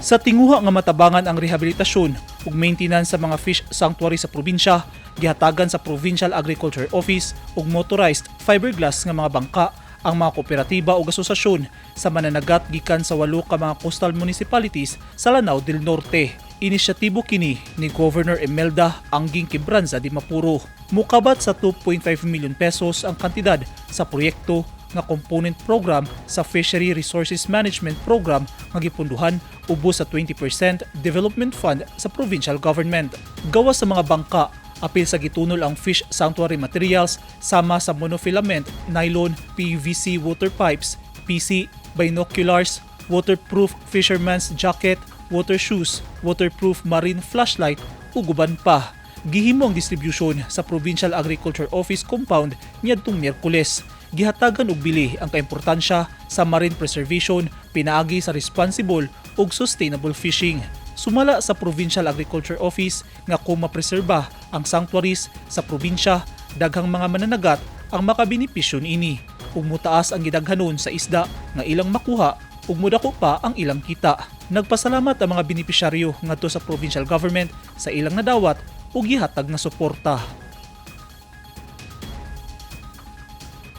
Sa tinguha nga matabangan ang rehabilitasyon ug maintenance sa mga fish sanctuary sa probinsya, gihatagan sa Provincial Agriculture Office og motorized fiberglass nga mga bangka ang mga kooperatiba ug asosasyon sa mananagat gikan sa walo ka mga coastal municipalities sa Lanao del Norte. Inisyatibo kini ni Governor Imelda Angging Quibranza Dimaporo. Mukabat sa 2.5 million pesos ang kantidad sa proyekto nga component program sa Fishery Resources Management Program nga gipunduhan ubos sa 20% development fund sa provincial government. Gawas sa mga bangka, apil sa gitunol ang fish sanctuary materials sama sa monofilament, nylon, PVC water pipes, PC, binoculars, waterproof fisherman's jacket, water shoes, waterproof marine flashlight ug uban pa. Gihimo ang distribution sa Provincial Agriculture Office compound niadtong Miyerkules. Gihatagan og bili ang kaimportansya sa marine preservation pinaagi sa responsible ug sustainable fishing. Sumala sa Provincial Agriculture Office nga kung mapreserba ang sanctuaries sa probinsya, daghang mga mananagat ang makabenepisyo niini ug mutaas ang gidaghanon sa isda nga ilang makuha ug mudako pa ang ilang kita. Nagpasalamat ang mga benepisyaryo ngadto sa provincial government sa ilang nadawat ug gihatag nga suporta.